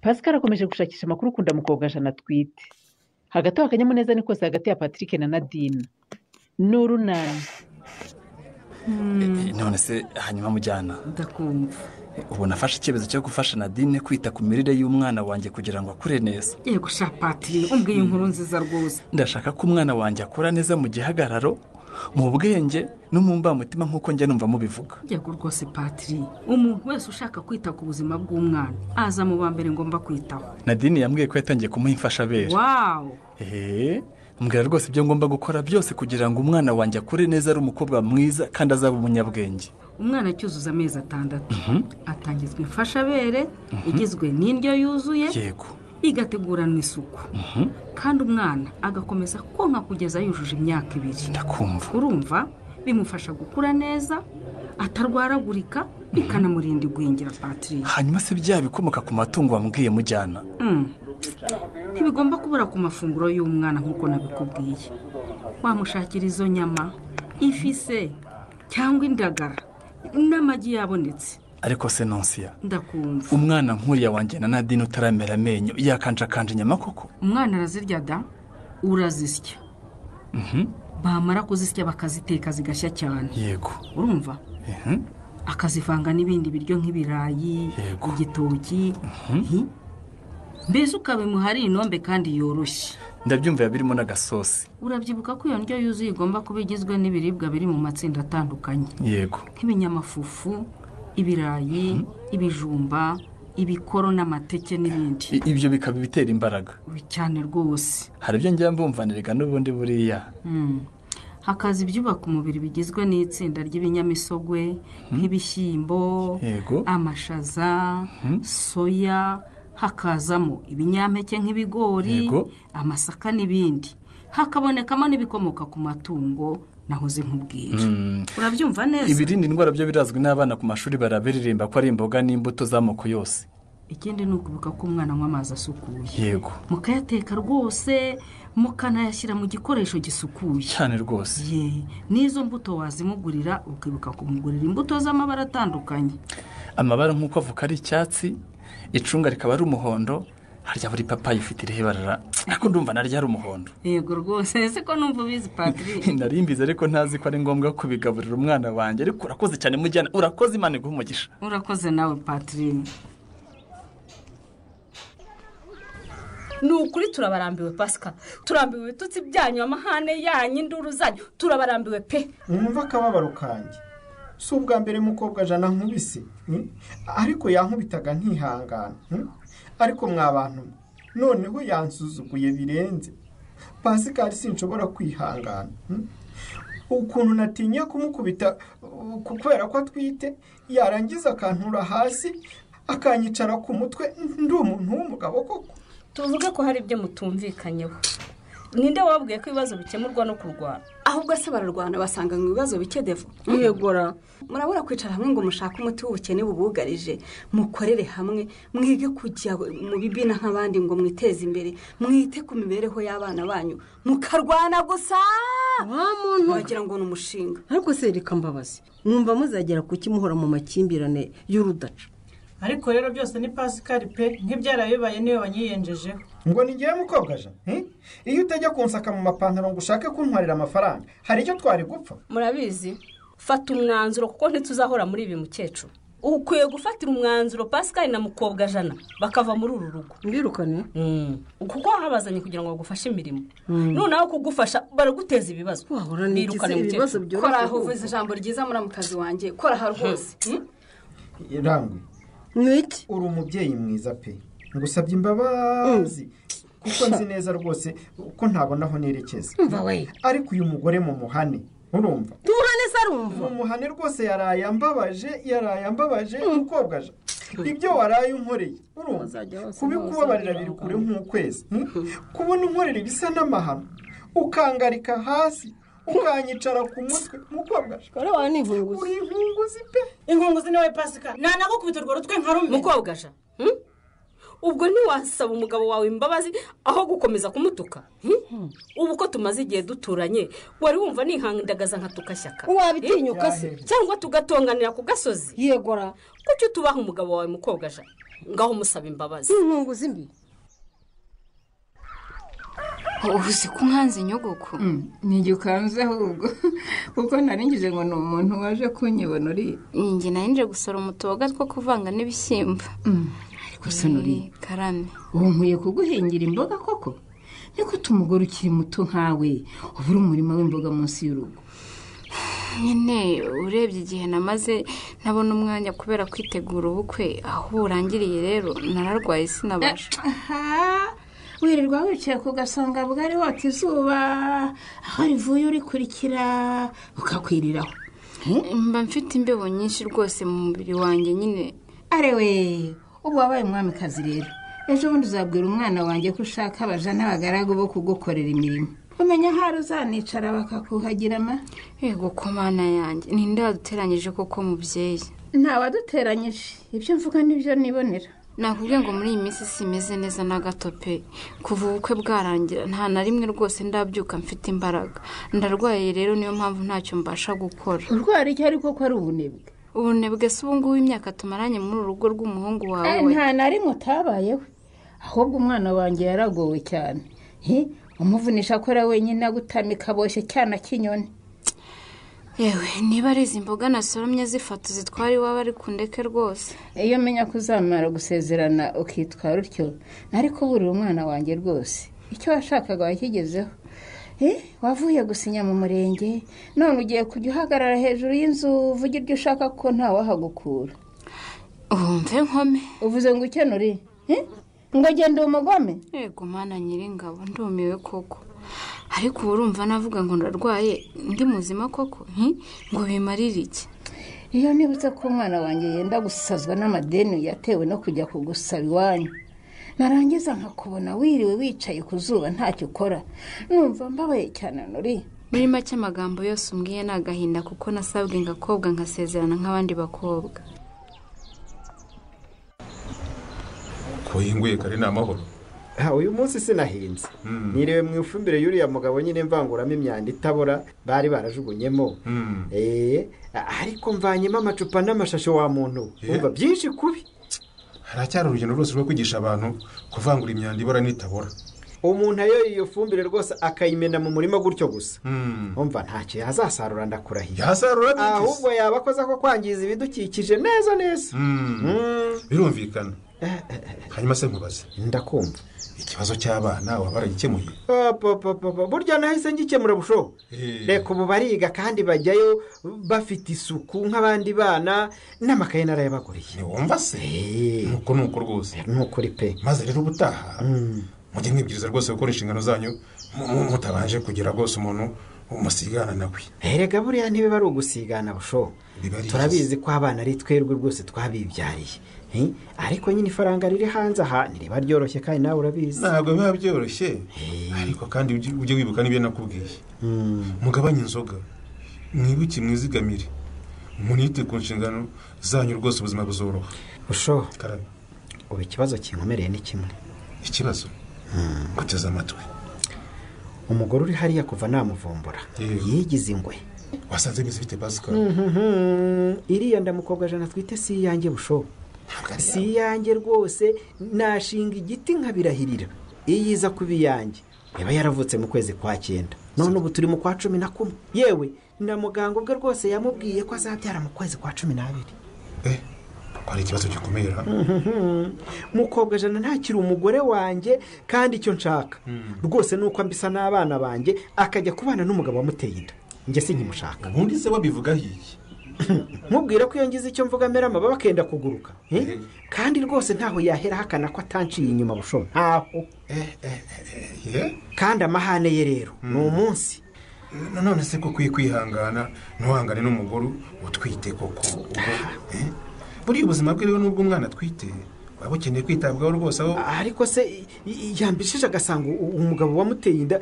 Pascal akomeje gushakisha amakuru ukunda mukobwa Jana atwite. Hagati aho akanyamuneza ni kose hagati ya Patrick na Nadine. N'urunani. None se hanyuma mujyana ndakumva. Ubu nafashe icyemezo cyo gufasha Nadine kwita ku mirire y'umwana wanjye kugira ngo akure neza. Yego sha Patri, umbwiye inkuru nziza rwose. Ndashaka ko umwana wanjye akura neza mu gihagararo, mu bwenge no mu mbamutima nk'uko njya numva mubivuga. Yego rwose Patri, umuntu wese ushaka kwita ku buzima bw'umwana aza mu ba mbere ngomba kwitaho. Nadine yambwiye ko yatangiye kumuha imfashabere. Wow. Mbwira rwose ibyo ngomba gukora byose kugira ngo umwana wanjye akure neza ari umukobwa mwiza kandi azaba umunyabwenge. Umwana acyuzuza amezi 6 atangizwa imfashabere igizwe n'indyo yuzuye. Yego. Igateguranwa isuku. Kandi umwana agakomeza konka kugeza yujuje imyaka 2. Ndakumva. Urumva bimufasha gukura neza atarwaragurika bikanamurinda igwingira Patri. Hanyuma se bya bikomoka ku matungo wambwiye mujyana? Ntibigomba kubura ku mafunguro y'umwana nk'uko nabikubwiye. Wamushakira izo nyama, ifi se cyangwa indagara n'amagi yabonetse. Ariko se Nonsiya, ndakumva. Umwana nk'uriya wanjye na Nadine utaramera amenyo yakanjakanje inyama koko? Umwana arazirya da, urazisya. Bamara kuzisya bakaziteka zigashya cyane. Yego. Urumva? Akazivanga n'ibindi biryo nk'ibirayi, igitoki. Mbese ukabimuha ari inombe kandi yoroshye. Ndabyumva birimo n'agasosi. Urabyibuka ko iyo ndyo yuzuye igomba kuba igizwe n'ibiribwa biri mu matsinda atandukanye. Yego. Nk'ibinyamafufu, ibirayi, ibijumba, ibikoro n'amateke n'ibindi. Ibyo bikaba bitera imbaraga. Cyane rwose. Hari ibyo njya mbumvanirega n'ubundi buriya. Hakaza ibyubaka umubiri bigizwe n'itsinda ry'ibinyamisogwe nk'ibishyimbo, amashaza, soya, hakazamo ibinyampeke nk'ibigori, amasaka n'ibindi. Hakabonekamo n'ibikomoka ku matungo nahoze nkubwira. Urabyumva neza? Ibirinda indwara byo birazwi n'abana ku mashuri barabiririmba ko ari imboga n'imbuto z'amoko yose. Ikindi ni ukubuka ko umwana anywa amazi asukuye. Yego. Mukayateka rwose, mukanayashyira mu gikoresho gisukuye. Cyane rwose. N'izo mbuto wazimugurira ukibuka kumugurira imbuto z'amabara atandukanye. Amabara nk'uko avuka ari icyatsi, icunga rikaba ari umuhondo, harya buri papayi ifite irihe barara, ariko ndumva naryo ari umuhondo. Yego rwose, ese ko numva ubizi Patri? Nari mbizi ariko ntazi ko ari ngombwa kubigaburira umwana wanjye, ariko urakoze cyane mujyana, urakoze Imana iguhe umugisha. Urakoze nawe Patri. Ni ukuri turabarambiwe Pascal, turambiwe ibitutsi byanyu, amahane yanyu, induru zanyu, turabarambiwe pe. Mwumva akababaro kanjye. Si ubwa mbere mukobwa Jana nkubise, ariko yankubitaga nkihangana. Ariko mwa bantu noneho yansuzuguye birenze. Pascal sinshobora kwihangana. Ukuntu natinya kumukubita kubera ko atwite, yarangiza akantura hasi akanyicara ku mutwe, ndi umuntu w'umugabo koko. Tuvuge ko hari ibyo mutumvikanyeho. Ninde wabwiye ko ibibazo bikemurwa no kurwana? Ahubwo se bararwana basanga mu bibazo bike devo. Yegora. Murabura kwicara hamwe ngo mushake umuti w'ubukene bubugarije, mukorere hamwe, mwige kujya mu bibina nk'abandi ngo mwiteze imbere, mwite ku mibereho y'abana banyu, mukarwana gusa. Wa muntu wagira ngo ni umushinga. Ariko se reka mbabazi, mwumva muzagera kuki muhora mu makimbirane y'urudaca? Ariko rero byose ni Pascal pe, nk'ibyarabibaye niwe wanyiyenjejeho. Ngo ni ngiye mukobwa Jana? Iyo utajya kunsaka mu mapantaro ngo ushake kuntwarira amafaranga, hari icyo twari gupfa? Murabizi, fata umwanzuro kuko ntituzahora muri ibi mukecuru. Ukwiye gufatira umwanzuro Pascal na mukobwa Jana bakava muri uru rugo. Mbirukane? Kuko habazanye kugira ngo bagufashe imirimo. Noneho kugufasha baraguteza ibibazo. Mbirukane mukecuru. Kora aho uvuze ijambo ryiza muramukazi wanjye, kora aha rwose. Rangwe. Niki? Uri umubyeyi mwiza pe. Ngusabye imbabazi kuko nzi neza rwose ko ntabona aho nerekeza. Ariko uyu mugore mu muhane, urumva? Tumuhane se arumva? Mu muhane rwose yaraye ambabaje mukobwa Jana. Ibyo waraye unkoreye, urumva? Kubikubabarira biri kure nk'ukwezi. Kubona unkorera ibisa n'amahano, ukangarika hasi, ukanyicara ku mutwe mukobwa Jana. Kora ni inkunguzi. Uri inkunguzi pe. Inkunguzi niwe Pascal. Nanagukubita urwo rutwe nkarume. Mukobwa Jana. Ubwo ntiwasaba umugabo wawe imbabazi aho gukomeza kumutuka? Ubu ko tumaze igihe duturanye, wari wumva nihandagaza nkatuka Shyaka? Wabitinyuka se? Cyangwa tugatonganira ku gasozi? Yegora. Kuki utubaha umugabo wawe mukobwa Jana? Ngaho umusaba imbabazi. Inkunguzi mbi. Uzi ko nkanze nyogoko? Nijye ukanze ahubwo, kuko naringize ngo ni umuntu waje kunyibona uri. Njye nari gusoroma utuboga two kuvanga n'ibishyimbo. Ariko se nuri karame, ubu nkwiye kuguhingira imboga koko? Niko umugore ukiri muto nkawe ubura umurima w'imboga munsi y'urugo. Nyine urebye igihe namaze ntabona umwanya kubera kwitegura ubukwe, aho burangiriye rero nararwaye sinabasha. Wirirwa wicaye ku gasonga bwari wota izuba, aho rivuye urikurikira bukakwiriraho. Mba mfite imbeho nyinshi rwose mu mubiri wanjye nyine. Arewe, ubu wabaye umwamikazi rero. Ejo bundi uzabwira umwana wanjye ko ushaka abaja n'abagaragu bo kugukorera imirimo. Umenya ahari uzanicara bakakuhagira ma? Yego ko mana yanjye, ninde waduteranyije koko mubyeyi? Ntawaduteranyije, ibyo mvuga nibyo nibonera. Nakubwiye ngo muri iyi minsi simeze neza na gato pe. Kuva ubukwe bwarangira nta na rimwe rwose ndabyuka mfite imbaraga. Ndarwaye rero niyo mpamvu ntacyo mbasha gukora. Urwara iki ariko ko ari ubunebwe? Ubunebwe se ubu ngubu imyaka tumaranye muri uru rugo rw'umuhungu wawe? Nta na rimwe utabayeho. Ahubwo umwana wanjye yaragowe cyane. Umuvunisha akora wenyine agutamika boshye cyana cy'inyoni. Yewe, niba ari izi mboga nasoromye zifata zitwara iwawe ariko ndeke rwose. Iyo menya ko uzamara gusezerana ukitwara utyo, ariko burira umwana wanjye rwose. Icyo washakaga wakigezeho. Wavuye gusinya mu murenge, none ugiye kujya uhagarara hejuru y'inzu uvuge ibyo ushaka ko ntawahagukura. Wumve nkome. Uvuze ngo ukenure? Ngo genda umugome? Yego mana nyiringabo, ndumiwe koko. Ariko ubu urumva navuga ngo ndarwaye ndi muzima koko? Ngo bimarire iki? Iyo nibutse ko umwana wanjye yenda gusazwa n'amadeni yatewe no kujya kugusaba iwanyu, narangiza nkakubona wiriwe wicaye ku zuba ntacyo ukora, numva mbabaye cyane nuri. Muri make amagambo yose umbwiye ni agahinda, kuko nasabwe ngakobwa nkasezerana nk'abandi bakobwa. Ko hinguye kare ni amahoro. Uyu munsi sinahinze. Niriwe mu ifumbire y'uriya mugabo nyine mvanguramo imyanda itabora bari barajugunyemo. Ariko mvanyemo amacupa n'amashashi wa muntu. Umva byinshi kubi. Haracyari urugendo rwose rwo kwigisha abantu kuvangura imyanda ibora n'itabora. Umuntu ayo iyo fumbire rwose akayimena mu murima gutyo gusa. Umva ntacyo yazasarura ndakurahiye. Yasarura ahubwo yabakoza ko kwangiza ibidukikije neza neza. Birumvikana. Hanyuma se nkubaze. Ndakumva. Ikibazo cy'abana waba waragikemuye? Burya nahise ngikemura busho. Reka ubu bariga kandi bajyayo bafite isuku nk'abandi bana, n'amakaye narayabaguriye. Wumva se? Nuko nuko rwose. Nukuri pe. Maze rero ubutaha mujye mwibwiriza rwose gukora inshingano zanyu mutabanje kugira rwose umuntu umusigana nawe. Erega buriya ntibiba ari ugusigana busho. Turabizi ko abana ari twerwe rwose twabibyariye. Ariko nyine ifaranga riri hanze aha ntiriba ryoroshye kandi nawe urabizi. Ntabwo biba byoroshye, ariko kandi ujye wibuka n'ibyo nakubwiye. Mugabanye inzoga, mwibuke mwizigamire, munite ku nshingano zanyu rwose ubuzima buzoroha. Busho, ubu ikibazo kinkomereye ni kimwe. Ikibazo? Guteze amatwi. Umugore uri hariya kuva namuvumbura yigize ingwe. Wasanze bimeze bite Pascal? Iriya ndamukobwa Jana twite si iyanjye busho. Si iyanjye rwose, nashinga igiti nkabirahirira. Iyo iza kuba iyanjye iba yaravutse mu kwezi kwa 9, none ubu turi mu kwa 11. Yewe na muganga ubwe rwose yamubwiye ko azabyara mu kwezi kwa 12. Ko ari ikibazo gikomeye ra? Mukobwa Jana ntakiri umugore wanjye, kandi icyo nshaka rwose nuko ambisa n'abana banjye akajya kubana n'umugabo wamuteye inda. Njye sinkimushaka. Ubundi se wabivuga hiye? Mubwira ko iyo ngize icyo mvuga mera amababa akenda kuguruka. Kandi rwose ntaho yahera hakana ko atanciye inyuma busho. Ntaho. Kandi amahane ye rero ni umunsi. None se ko ukwiye kwihangana ntuhangane n'umugore utwite koko? Buriya ubuzima bwe rero n'ubwo umwana atwite waba ukeneye kwitabwaho rwose aho. Ariko se yambishije agasanga umugabo wamuteye inda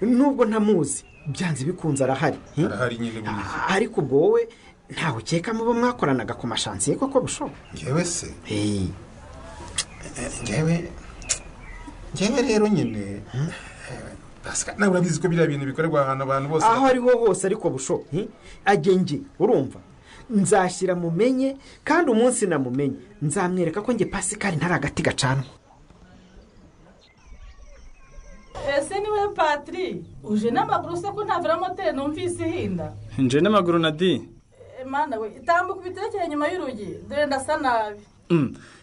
nubwo ntamuzi byanze bikunze arahari. Arahari nyine buriya. Ariko ubwo wowe ntawe ukeka mubo mwakoranaga ku mashansiye koko busho? Ngewe se? Njyewe rero nyine Pascal nawe urabizi ko biriya bintu bikorerwa ahantu abantu bose aho ariho hose ariko busho agenge urumva nzashyira mumenye kandi umunsi namumenye nzamwereka ko njye Pascal ntari agati gacanwa. Ese niwe Patri uje n'amaguru se ko nta velomoteri numvise ihinda? Nje n'amaguru Nadi. Mana we tambuka ubiterekere nyuma y'urugi dore ndasa nabi.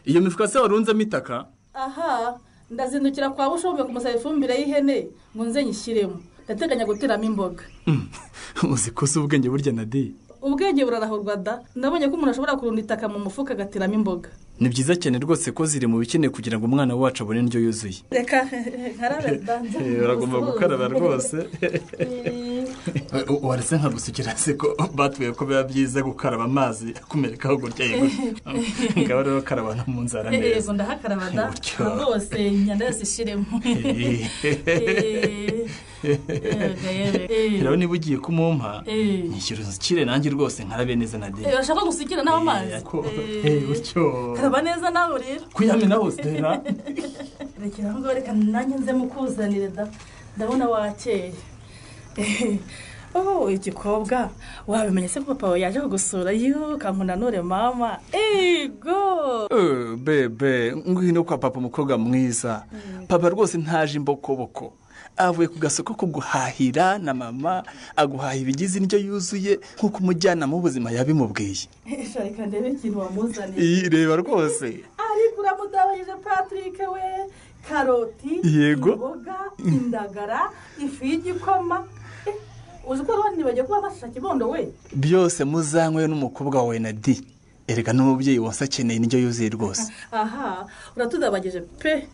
Iyo mifuka se warunzemo itaka? Aha ndazindukira kwa Bushombe kumusaba ifumbire y'ihene ngo nze nyishyiremo, ndateganya guteramo imboga. Uzi ko si ubwenge burya Nadi? Ubwenge burarahurwa da, ndabonye ko umuntu ashobora kurunda itaka mu mufuka agateramo imboga. Ni byiza cyane rwose ko ziri mu bikeneye kugira ngo umwana wacu abone indyo yuzuye. Reka nkarabe danza. Uragomba gukaraba rwose. Waretse nkagusukira se ko batuye ko biba byiza gukaraba amazi akumerekaho gutya yego. Ngaba rero karaba no mu nzara neza. Yego ndahakaraba da. Rwose inyanda yose ishiremo. Rero niba ugiye kumumpa nyishyura unsukire nanjye rwose nkarabe neza Nadi. Urashaka gusukira nawe amazi? Utyo. Karaba neza nawe rero. Kuyamena hose rero. Rekera aho ngaho reka nanjye nze mukuzanire da. Ndabona wakeye. Oh, igikobwa wabimenye se ko papa wawe yaje kugusura? Yo kankunanure mama. Ego bebe ngwino kwa papa umukobwa mwiza. Papa rwose ntaje imbokoboko, avuye ku gasoko ko guhahira na mama aguhaha ibigize indyo yuzuye nk'uko umujyanama w'ubuzima yabimubwiye. Reka ndebe ikintu wamuzaniye. Reba rwose ariko uramudabanyije Patrick we. Karoti, imboga, indagara, ifu y'igikoma. Uzi ko abandi bagiye kuba bashasha kibondo we. Byose muzanywe n'umukobwa wawe Nadi. Erega n'umubyeyi wose akeneye indyo yuzuye rwose. Aha uratudabagije pe,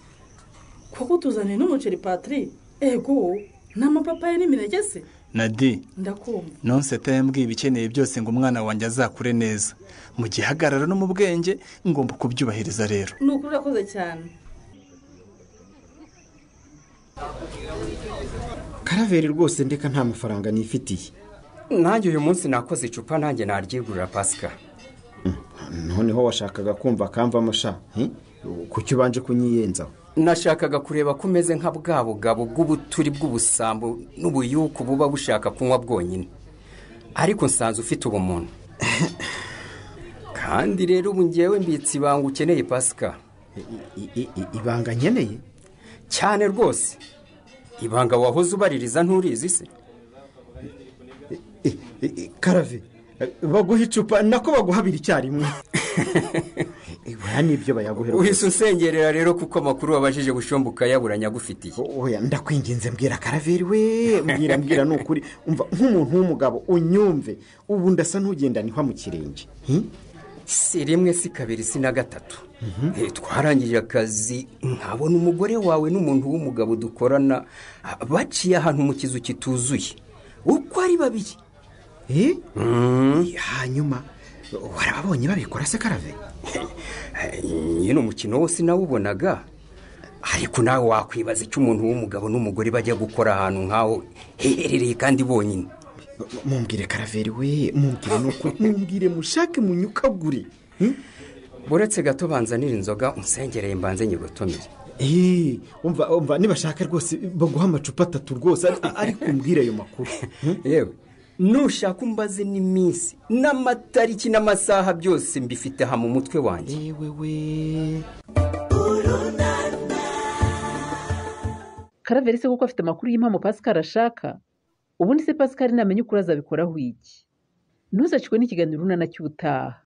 kuko utuzaniye n'umuceri Patri. Ego n'amapapayi n'imineke se? Nadi ndakumva. Nonse yambwiye ibikeneye byose ngo umwana wanjye azakure neza mu gihagararo no mu bwenge, ngomba kubyubahiriza rero. Ni ukuri urakoze cyane. Karaveri rwose ndeka nta mafaranga nifitiye. Nanjye uyu munsi nakoze icupa nanjye naryigurira Pascal. Noneho washakaga kumva kamvamo sha, kuki ubanje kunyiyenzaho? Nashakaga kureba ko umeze nka bwa bugabo bw'ubuturi bw'ubusambo n'ubuyuku buba bushaka kunywa bwonyine, ariko nsanze ufite ubumuntu. Kandi rero ubu ngewe mbitse ibanga ukeneye Pascal. Ibanga nkeneye? Cyane rwose. Ibanga wahoze ubaririza nturizi se? Karave baguha icupa nako baguha abiri icyarimwe. Oya nibyo bayaguhera. Uhise unsengerera rero kuko amakuru wabajije Bushombe ukayabura nyagufitiye. Oya ndakwinginze mbwira Karaveri we, mbwira nukuri. Umva nk'umuntu w'umugabo unyumve, ubu ndasa ntugenda nihwa mu kirenge. Si rimwe si kabiri si na gatatu. Twarangije akazi nkabona umugore wawe n'umuntu w'umugabo dukorana baciye ahantu mu kizu kituzuye uko ari babiri. Hanyuma warababonye babikora se Karave? Nyine umukino wose nawubonaga, ariko nawe wakwibaza icyo umuntu w'umugabo n'umugore bajya gukora ahantu nkaho hiherereye kandi bonyine. Mumbwire Karaveri we, mumbwire nuko mumbwire mushake munyukagure. Buretse gato banzanira inzoga unsengereye mbanze nyigotomere. Umva nibashaka rwose baguha amacupa atatu rwose, ariko umbwire ayo makuru. Yewe nushaka umbaze n'iminsi n'amatariki n'amasaha byose mbifite aha mu mutwe wanjye. Yewe we Karaveri se kuko afite amakuru y'impamo Pascal ashaka? Ubundi se Pascal namenye ukuri azabikoraho iki? Ntuzacikwe n'ikiganiro Urunana cy'ubutaha.